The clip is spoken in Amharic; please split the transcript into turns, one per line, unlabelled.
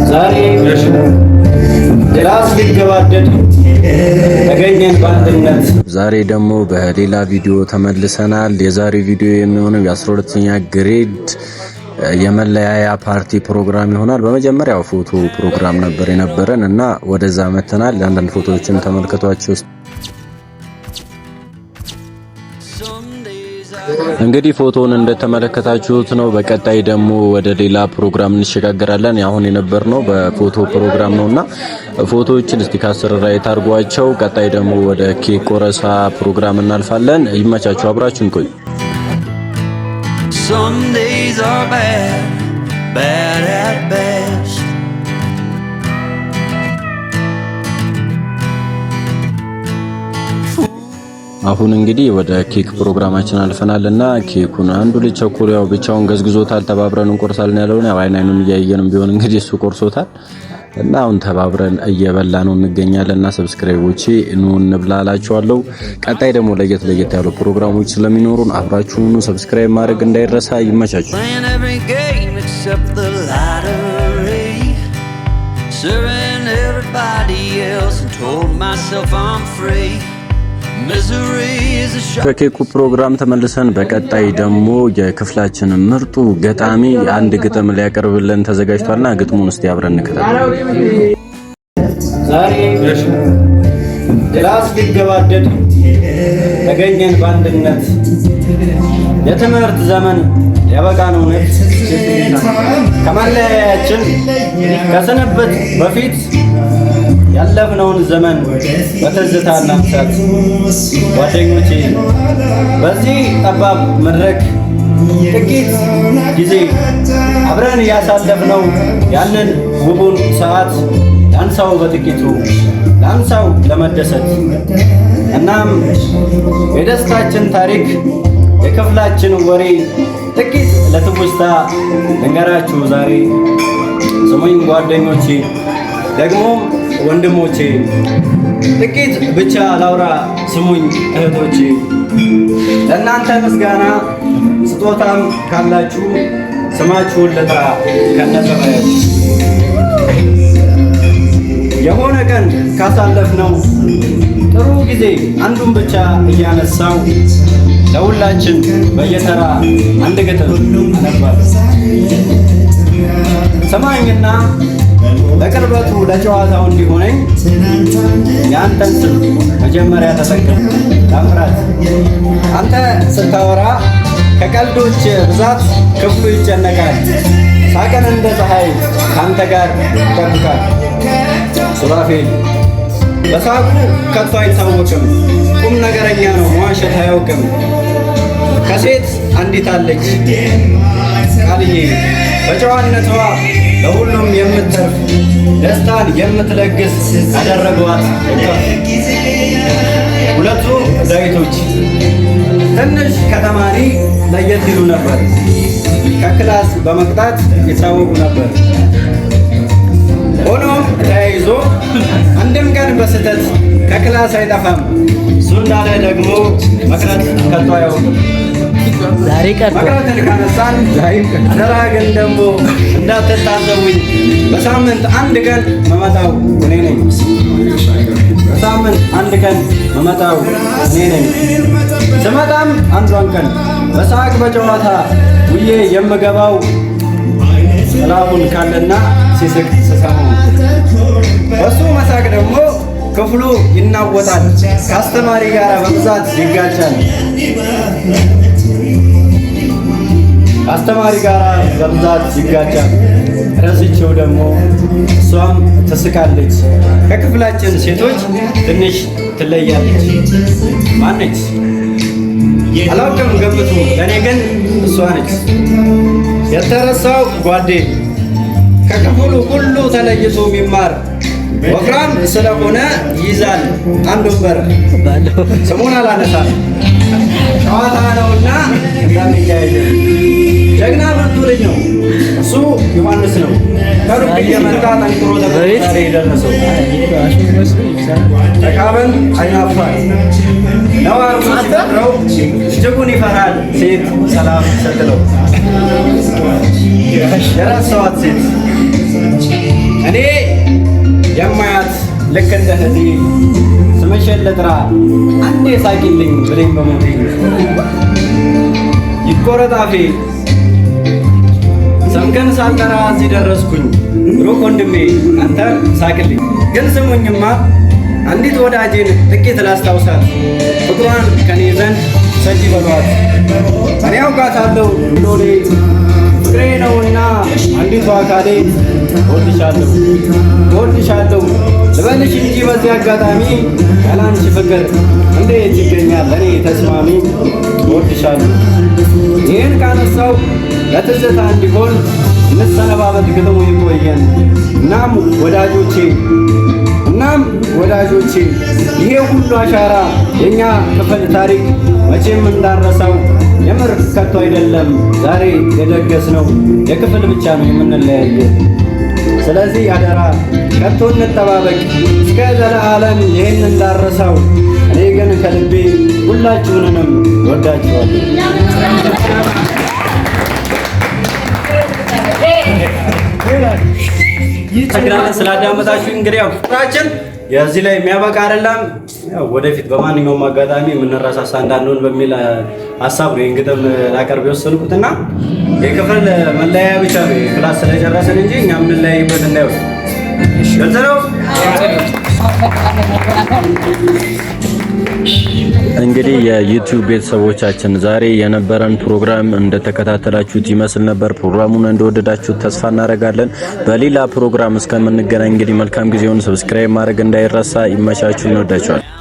ዛሬ class ሊገባደድ ተገኘን በአንድነት።
ዛሬ ደግሞ በሌላ ቪዲዮ ተመልሰናል። የዛሬ ቪዲዮ የሚሆነው የ12ኛ grade የመለያያ ፓርቲ ፕሮግራም ይሆናል። በመጀመሪያው ፎቶ ፕሮግራም ነበር የነበረን እና ወደዛ መተናል። አንዳንድ ፎቶዎችን ተመልከቷቸው። እንግዲህ ፎቶውን እንደተመለከታችሁት ነው። በቀጣይ ደግሞ ወደ ሌላ ፕሮግራም እንሸጋገራለን። አሁን የነበርነው በፎቶ ፕሮግራም ነውና ፎቶዎችን እስቲ ከአስር right አድርጓቸው። ቀጣይ ደግሞ ወደ ኬክ ቆረሳ ፕሮግራም እናልፋለን። ይመቻችሁ፣ አብራችሁን ቆዩ።
Some days are bad, bad at best.
አሁን እንግዲህ ወደ ኬክ ፕሮግራማችን አልፈናል እና ኬኩን አንዱ ልጅ ቸኩሎ ያው ብቻውን ገዝግዞታል። ተባብረን እንቆርሳለን ያለውን ያው አይን አይኑን እያየንም ቢሆን እንግዲህ እሱ ቆርሶታል እና አሁን ተባብረን እየበላ ነው እንገኛለን። እና subscriber ኦቼ ኑ እንብላ እላችኋለሁ። ቀጣይ ደግሞ ለየት ለየት ያሉ ፕሮግራሞች ስለሚኖሩን አብራችሁኑ subscribe ማድረግ እንዳይረሳ። ይመቻችሁ።
Playing every game except the lottery. Serving everybody else and told myself I'm free. Misery is a shot.
ከኬኩ ፕሮግራም ተመልሰን በቀጣይ ደግሞ የክፍላችን ምርጡ ገጣሚ አንድ ግጥም ሊያቀርብልን ተዘጋጅቷልና ግጥሙን እስቲ አብረን እንከታተል።
ዛሬ class ሊገባደድ ተገኘን በአንድነት። የትምህርት ዘመን ሊያበቃ ነው እውነት። ከመለያያችን ከስንብት በፊት ያለፍነውን ዘመን በትዝታ እናንሳት። ጓደኞቼ፣ በዚህ ጠባብ መድረክ ጥቂት ጊዜ አብረን ያሳለፍነው ያንን ውቡን ሰዓት ላንሳው፣ በጥቂቱ ላንሳው ለመደሰት። እናም የደስታችን ታሪክ፣ የክፍላችን ወሬ ጥቂት ለትውስታ ልንገራችሁ ዛሬ። ስሙኝ ጓደኞቼ፣ ደግሞም ወንድሞቼ፣ ጥቂት ብቻ ላውራ፣ ስሙኝ እህቶቼ። ለእናንተ ምስጋና ስጦታም ካላችሁ ስማችሁን ልጥራ ከነጸባያችሁ። የሆነ ቀን ካሳለፍነው ጥሩ ጊዜ አንዱን ብቻ እያነሳው ለሁላችን በየተራ አንድ ግጥም አነባለሁ። ስማኝና ለቅርበቱ ለጨዋታው እንዲሆነኝ የአንተን ስም መጀመሪያ ተጠቀም። ታምራት፣ አንተ ስታወራ ከቀልዶች ብዛት ክፍሉ ይጨነቃል። ሳቅን እንደ ፀሐይ ከአንተ ጋር ይጠብቃል። ሱራፌል በሳቁ ከቶ አይታወቅም። ቁም ነገረኛ ነው፣ መዋሸት አያውቅም። ከሴት አንዲት አለች ቃልዬ፣ በጨዋነቷ ለሁሉም የምትተርፍ፣ ደስታን የምትለግስ ያደረጓት እቅፍ። ሁለቱ ዳዊቶች ትንሽ ከተማሪ ለየት ይሉ ነበር። ከ class በመቅጣት ይታወቁ ነበር። ሆኖም ተያይዞ አንድም ቀን በስህተት ከ class አይጠፋም። እሱ እንዳለ ደግሞ መቅረት ከቶ አያውቅም።
ዛሬ ቀርቶ
መቅረትን ካነሳን አደራ ግን ደግሞ እንዳትታዘቡኝ። በሳምንት አንድ ቀን መመጣው እኔ ነኝ። በሳምንት አንድ ቀን መመጣው እኔ ነኝ። ስመጣም አንዷን ቀን በሳቅ በጨዋታ ውዬ የምገባው ጥላሁን ካለና ሲስቅ ስሰማው፣ በሱ መሳቅ ደግሞ ክፍሉ ይናወጣል። ከአስተማሪ ጋር በብዛት ይጋጫል። ከአስተማሪ ጋር በብዛት ይጋጫል። ረስቼው ደግሞ እሷም ትስቃለች። ከክፍላችን ሴቶች ትንሽ ትለያለች። ማነች? አላውቅም፣ ገምቱ። ለእኔ ግን እሷ ነች። የተረሳው ጓዴ፣ ከክፍሉ ሁሉ ተለይቶ የሚማር፣ ወፍራም ስለሆነ ይይዛል አንድ ወንበር። ስሙን አላነሳም፣ ጨዋታ ነውና እንዳንቀያየር። ጀግና ብርቱ ልጅ ነው። እሱ ዮሐንስ ነው። ከሩቅ እየመጣ ጠንክሮ ዛሬ የደረሰው ተቃበን አይናፋር ነው። አርጎ እጅጉን ይፈራል ሴት ሰላም ስትለው። የረሳኋት ሴት፣ እኔ የማያት ልክ እንደ እህቴ፣ ስምሽን ልጥራ አንዴ ሳቂልኝ ብለኝ በሞቴ ይቆረጥ አፌ። ስምክን ሳልጠራ እዚህ ደረስኩኝ። ሩቅ ወንድሜ አንተ ሳቅልኝ። ግን ስሙኝማ፣ አንዲት ወዳጄን ጥቂት ላስታውሳት፣ ፍቅሯን ከኔ ዘንድ ሰጂ በሏት። እኔ አውቃታለሁ፣ ሎሌ ፍቅሬ ነውና አንዲቱ አካሌ። እወድሻለሁ፣ እወድሻለሁ ልበልሽ እንጂ በዚህ አጋጣሚ ያላንቺ ፍቅር እንዴት ይገኛል ለእኔ ተስማሚ? እወድሻለሁ። ይህን ካነሳው ለትዝታ እንዲሆን እንሰነባበት፣ ግጥሙ ይቆየን። እናም ወዳጆቼ ይሄ ሁሉ አሻራ የኛ ክፍል ታሪክ መቼም እንዳረሳው የምር ከቶ አይደለም። ዛሬ የደገስነው የክፍል ብቻ ነው የምንለያየው። ስለዚህ አደራ ከቶ እንጠባበቅ እስከ ዘለዓለም ይህን እንዳረሳው። እኔ ግን ከልቤ ሁላችሁንንም ወዳችኋለሁ። ስላዳመጣችሁ እንግዲህ ያው ፍቅራችን የዚህ ላይ የሚያበቃ አይደለም። ያው ወደፊት በማንኛውም አጋጣሚ የምንረሳሳ እንዳንሆን በሚል ሀሳብ ነው ይህን ግጥም ላቀርብ የወሰንኩትና የክፍል መለያያ ብቻ ነው class ስለጨረስን እንጂ እኛ የምንለያይበት እንዳይሆን። ግልጽ ነው።
እንግዲህ የ YouTube ቤተሰቦቻችን፣ ዛሬ የነበረን ፕሮግራም እንደተከታተላችሁት ይመስል ነበር። ፕሮግራሙን እንደወደዳችሁት ተስፋ እናደርጋለን። በሌላ ፕሮግራም እስከምንገናኝ እንግዲህ መልካም ጊዜውን፣ subscribe ማድረግ እንዳይረሳ። ይመቻችሁ። እንወዳችኋለን።